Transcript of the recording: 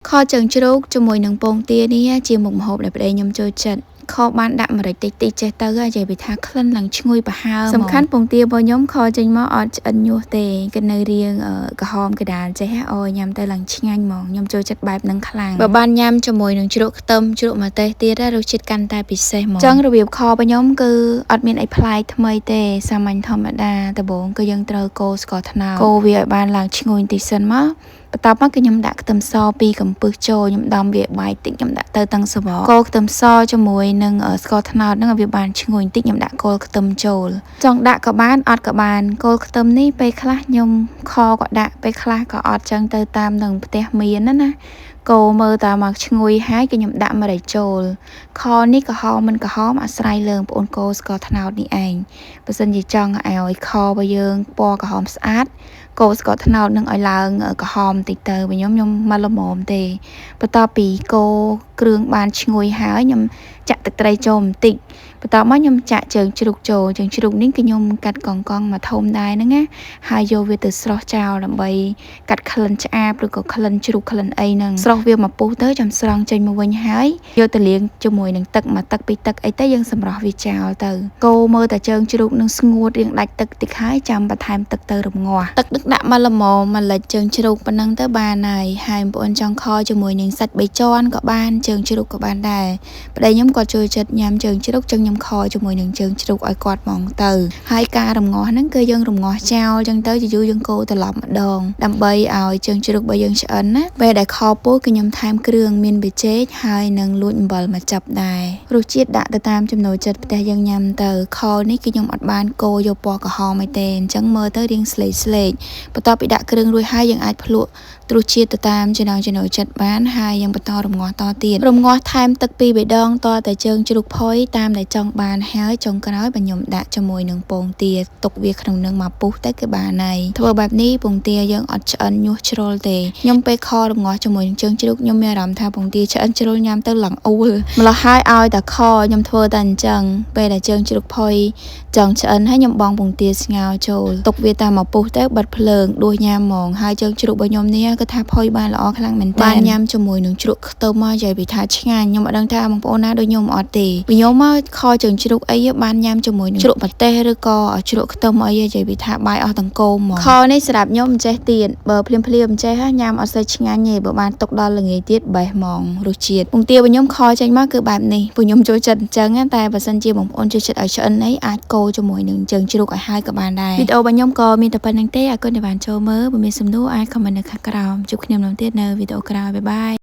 ខជើងជ្រូកជាមួយនឹងពងទានេះជាមុខម្ហូបដែលប្តីខ្ញុំចូលចិត្តខបានដាក់ម្រេចតិចតិចចេះទៅនិយាយពីថាក្លិនឡើងឈ្ងុយប្រហើរសំខាន់ពងទារបស់ខ្ញុំខចេញមកអត់ឆ្អិនញាស់ទេគឺនៅរៀងក្រហមកដាលចេះអូញ៉ាំទៅឡើងឆ្ងាញ់ហ្មងខ្ញុំចូលចិត្តបែបហ្នឹងខ្លាំងបើបានញ៉ាំជាមួយនឹងជ្រក់ខ្ទឹមជ្រក់ម្ទេសទៀតរសជាតិកាន់តែពិសេសហ្មងចឹងរបៀបខរបស់ខ្ញុំគឺអត់មានអីប្លែកថ្មីទេសាមញ្ញធម្មតាដំបូងគឺយើងត្រូវកូរស្ករត្នោតកូរវាឲ្យបានឡើងឈ្ងុយបន្តិចសិនមកបន្ទាប់មកគឺខ្ញុំដាក់ខ្ទឹមសពីរកំពឹសចូលខ្ញុំដំវាបាយតិចខ្ញុំដាក់ទៅទាំងសបកកូរខ្ទឹមសជាមួយនឹងស្ករត្នោតហ្នឹងឲ្យវាបានឈ្ងុយបន្តិចខ្ញុំដាក់គល់ខ្ទឹមចូលចង់ដាក់ក៏បានអត់ក៏បានគល់ខ្ទឹមនេះពេលខ្លះខ្ញុំខក៏ដាក់ពេលខ្លះក៏អត់ចឹងទៅតាមនឹងផ្ទះមានណាណាកូរមើលតាមមកឈ្ងុយហើយគឺខ្ញុំដាក់ម្រេចចូលខនេះក្រហមមិនក្រហមអាស្រ័យលើបងប្អូនកូរស្ករត្នោតនេះឯងបើសិនជាចង់ឲ្យខរបស់យើងពណ៌ក្រហមស្អាតកូរស្ករត្នោតនឹងឲ្យឡើងក្រហមតិចទៅវិញខ្ញុំខ្ញុំមកល្មមទេបន្ទាប់ពីកូរគ្រឿងបានឈ្ងុយហើយខ្ញុំចាក់ទឹកត្រីចូលបន្តិចបន្ទាប់មកខ្ញុំចាក់ជើងជ្រូកចូលជើងជ្រូកនេះគឺខ្ញុំកាត់កងកង់មកធំដែរហ្នឹងណាហើយយកវាទៅស្រុះចោលដើម្បីកាត់ក្លិនឆ្អាបឬក៏ក្លិនជ្រូកក្លិនអីហ្នឹងស្រុះវាមកពុះទៅចាំស្រង់ចេញមកវិញហើយយកទៅលាងជាមួយនឹងទឹកមួយទឹកពីរទឹកអីទៅយើងសម្រស់វាចោលទៅកូរមើលតែជើងជ្រូកនឹងស្ងួតរៀងដាច់ទឹកតិចហើយចាំបន្ថែមទឹកទៅរងាស់ទឹកទឹកដាក់មកល្មមមកលិចជើងជ្រូកប៉ុណ្ណឹងទៅបានហើយហើយបងប្អូនចង់ខជាមួយនឹងសាច់បីជាន់ក៏បានជើងជ្រូកក៏បានដែរប្តីខ្ញុំក៏ចូលចិត្តញ៉ាំជើងជ្រូកចឹងខ្ញុំខជាមួយនឹងជើងជ្រូកឲ្យគាត់ហ្មងទៅហើយការរងាស់ហ្នឹងគឺយើងរងាស់ចោលចឹងទៅយូរយើងកូរត្រឡប់ម្ដងដើម្បីឲ្យជើងជ្រូករបស់យើងឆ្អិនណាពេលដែលខពោគឺខ្ញុំថែមគ្រឿងមានប៊ីចេងហើយនឹងលួចអំបិលមកចាប់ដែររសជាតិដាក់ទៅតាមចំណូលចិត្តផ្ទះយើងញ៉ាំទៅខនេះគឺខ្ញុំអត់បានកូរយកពណ៌ក្រហមអីទេអញ្ចឹងមើលទៅរៀងស្លេកស្លេកបន្ទាប់ពីដាក់គ្រឿងរួចហើយយើងអាចភ្លក់ត្រួសជាតិទៅតាមចំណង់ចំណូលចិត្តបានហើយយើងបន្តរងាស់តទៀតរងាស់ថែមទឹកពីរបេដងតតែជើងជ្រូកផុយតាមដែលចង់បានហើយចុងក្រោយបើខ្ញុំដាក់ជាមួយនឹងពងទាទុកវាក្នុងនឹងមកពុះទៅគឺបានហើយធ្វើបែបនេះពងទាយើងអត់ឆ្អិនញាស់ជ្រុលទេខ្ញុំពេលខរងាស់ជាមួយនឹងជើងជ្រូកខ្ញុំមានអារម្មណ៍ថាពងទាឆ្អិនជ្រុលញ៉ាំទៅឡើងអួលម្ល៉េះហើយឲ្យតែខខ្ញុំធ្វើតែអញ្ចឹងពេលដែលជើងជ្រូកផុយចង់ឆ្អិនហើយខ្ញុំបងពងទាស្ងោរចូលទុកវាតាមមកពុះទៅបិទភ្លើងដួសញ៉ាំហ្មងហើយជើងជ្រូករបស់ខ្ញុំនេះគឺថាផុយបានល្អខ្លាំងមែនតើបានញ៉ាំជាមួយនឹងជ្រក់ខ្ទឹមមកនិយាយពីថាឆ្ងាញ់ខ្ញុំអត់ដឹងថាបងប្អូនណាដូចខ្ញុំអត់ទេពីខ្ញុំមកខជើងជ្រូកអីបានញ៉ាំជាមួយនឹងជ្រក់ម្ទេសឬក៏ជ្រក់ខ្ទឹមអីនិយាយពីថាបាយអស់តង្គោមហ្មងខនេះសម្រាប់ខ្ញុំមិនចេះទៀតបើភ្លាមភ្លាមមិនចេះញ៉ាំអត់សូវឆ្ងាញ់ទេបើបានទុកដល់ល្ងាចទៀតបេះហ្មងរសជាតិពងទារបស់ខ្ញុំខចេញមកគឺបែបនេះពួកខ្ញុំចូលចិត្តអញ្ចឹងតែបើសិនជាបងប្អូនចូលចិត្តឲ្យឆ្អិនអីអាចកូរជាមួយនឹងជើងជ្រូកឲ្យហើយក៏បានដែរវីដេអូរបស់ខ្ញុំក៏មានតែប៉ុណ្្នឹងទេអរគុណដែលបានចូលមើលបើមានសំណួរអាច comment នៅខាងក្រោមជួបគ្នាម្ដងទៀតនៅវីដេអូក្រោយ bye bye.